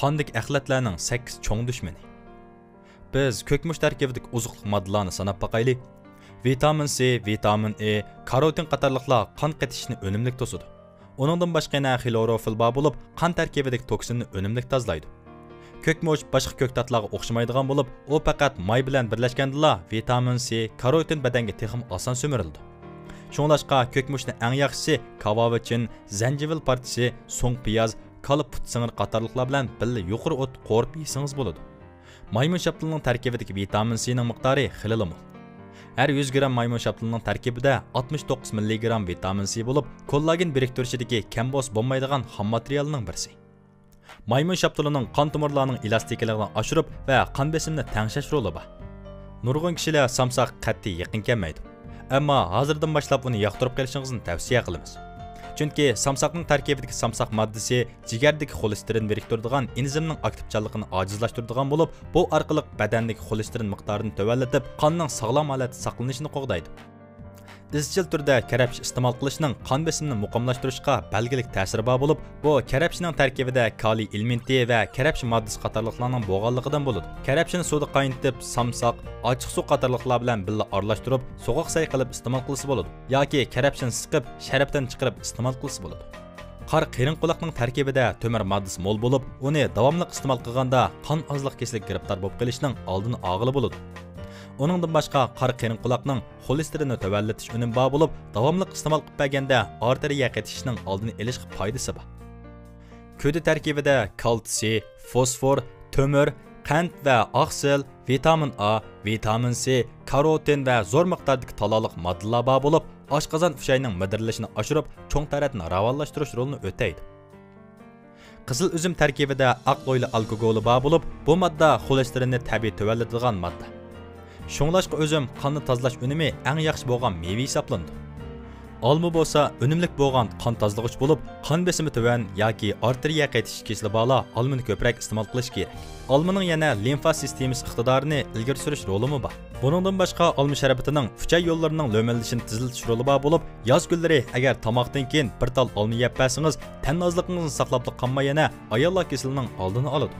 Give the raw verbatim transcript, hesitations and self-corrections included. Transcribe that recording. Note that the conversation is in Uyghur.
قاندىكى ئەخلەتلەرنىڭ سەككىز چوڭ دۈشمىنى. بىز كۆكمۇچ تەركىبىدىكى ئوزۇقلۇق ماددىلارنى ساناپ باقايلى. ۋىتامىن سى، ۋىتامىن ئې، كاروتىن قاتارلىقلار قان قېتىشىشنى ئۈنۈملۈك توسىدۇ. ئۇنىڭدىن باشقا يەنە خلوروفىل بار بولۇپ، قان تەركىبىدىكى توكسىننى ئۈنۈملۈك تازىلايدۇ. كۆكمۇچ باشقا كۆكتاتلارغا ئوخشىمايدىغان بولۇپ، ئۇ پەقەت ماي بىلەن بىرلەشكەندىلا ۋىتامىن سى، كاروتىن بەدەنگە تېخىمۇ ئاسان سۈمۈرۈلىدۇ. شۇڭلاشقا كۆكمۇچنى ئەڭ ياخشىسى كاۋاۋىچىن، زەنجىۋىل پارچىسى، سۇڭ پىياز، كالا پۇت سىڭىرى قاتارلىقلار بىلەن بىللە يۇقىرى ئوتتا قورۇپ يېسىڭىز بولىدۇ. مايمۇن شاپتۇلىنىڭ تەركىبىدىكى ۋىتامىن سىنىڭ مىقدارى خېلىلا مول. ھەر يۈز گرام مايمۇن شاپتۇلىنىڭ تەركىبىدە ئاتمىش توققۇز مىللىگرام ۋىتامىن سى بولۇپ، كوللاگېن بىرىكتۈرۈشىدىكى كەم بولسا بولمايدىغان خام ماتېرىيالنىڭ بىرسى. مايمۇن شاپتۇلىنىڭ قان تومۇرلارنىڭ ئېلاستىكىلىقىنى ئاشۇرۇپ ۋە قان بېسىمىنى تەڭشەش رولى بار. نۇرغۇن كىشىلەر سامساققا قەتئىي يېقىن كەلمەيدۇ. ئەمما ھازىردىن باشلاپ ئۇنى ياقتۇرۇپ قېلىشىڭىزنى تەۋسىيە قىلىمىز. چۈنكى سامساقنىڭ تەركىبىدىكى سامساق ماددىسى جىگەردىكى خولېستېرىن بىرىكتۈرىدىغان ئېنزىمنىڭ ئاكتىپچانلىقىنى ئاجىزلاشتۇرىدىغان بولۇپ، بۇ ئارقىلىق بەدەندىكى خولېستېرىن مىقدارىنى تۆۋەنلىتىپ، قاننىڭ ساغلام ھالەتتە ساقلىنىشىنى قوغدايدۇ. ئىزچىل تۈردە كەرەپشە ئىستېمال قىلىشنىڭ قان بېسىمىنى مۇقىملاشتۇرۇشقا بەلگىلىك تەسىرى بار بولۇپ، بۇ كەرەپشىنىڭ تەركىبىدە كالىي ئېلېمېنتى ۋە كەرەپشە ماددىسى قاتارلىقلارنىڭ بولغانلىقىدىن بولىدۇ. كەرەپشىنى سۇدا قاينىتىپ، سامساق، ئاچچىق سۇ قاتارلىقلار بىلەن بىللە ئارىلاشتۇرۇپ، سوغۇق سەي قىلىپ ئىستېمال قىلسا بولىدۇ. ياكى كەرەپشىنى سىقىپ، شەربىتىنى چىقىرىپ ئىستېمال قىلسا بولىدۇ. قارا قېرىڭقۇلاقنىڭ تەركىبىدە تۆمۈر ماددىسى مول بولۇپ، ئۇنى داۋاملىق ئىستېمال قىلغاندا قان ئازلىق كېسىلىگە گىرىپتار بولۇپ قېلىشنىڭ ئالدىنى ئالغىلى بولىدۇ. ئۇنىڭدىن باشقا، قارا قېرىڭقۇلاقنىڭ خولېستېرىننى تۆۋەنلىتىش ئۈنۈمى بار بولۇپ، داۋاملىق ئىستېمال قىلىپ بەرگەندە ئارتېرىيە قېتىشىشنىڭ ئالدىنى ئېلىشقا پايدىسى بار. كۆدە تەركىبىدە كالتسىي، فوسفور، تۆمۈر، قەنت ۋە ئاقسىل، ۋىتامىن ئا، ۋىتامىن سى، كاروتىن ۋە زور مىقداردىكى تالالىق ماددىلار بار بولۇپ، ئاشقازان ئۈچەينىڭ مىدىرلىشىنى ئاشۇرۇپ، چوڭ تەرەتنى راۋانلاشتۇرۇش رولىنى ئۆتەيدۇ. قىزىل ئۈزۈم تەركىبىدە ئاق لويلا ئالكوگولى بار بولۇپ، بۇ ماددا خولېستېرىننى تەبىئىي تۆۋەنلىتىدىغان ماددا. شۇڭلاشقا ئۈزۈم قاننى تازىلاش ئۈنۈمى ئەڭ ياخشى بولغان مېۋە ھېسابلىنىدۇ. ئالما بولسا ئۈنۈملۈك بولغان قان تازىلىغۇچ بولۇپ، قان بېسىمى تۆۋەن ياكى ئارتېرىيە قېتىشىش كېسىلى بارلار ئالمىنى كۆپرەك ئىستېمال قىلىشى كېرەك. ئالمىنىڭ يەنە لىمفا سىستېمىسى ئىقتىدارىنى ئىلگىرى سۈرۈش رولىمۇ بار. بۇنىڭدىن باشقا، ئالما شەربىتىنىڭ ئۈچەي يوللىرىنىڭ لۆمىلىنىشىنى تېزلىتىش رولى بار بولۇپ، ياز كۈنلىرى ئەگەر تاماقتىن كېيىن بىر تال ئالما يەپ بەرسىڭىز، تەن نازلىقىڭىزنى ساقلاپلا قالماي، يەنە ئاياللار كېسىلىنىڭ ئالدىنى ئالىدۇ.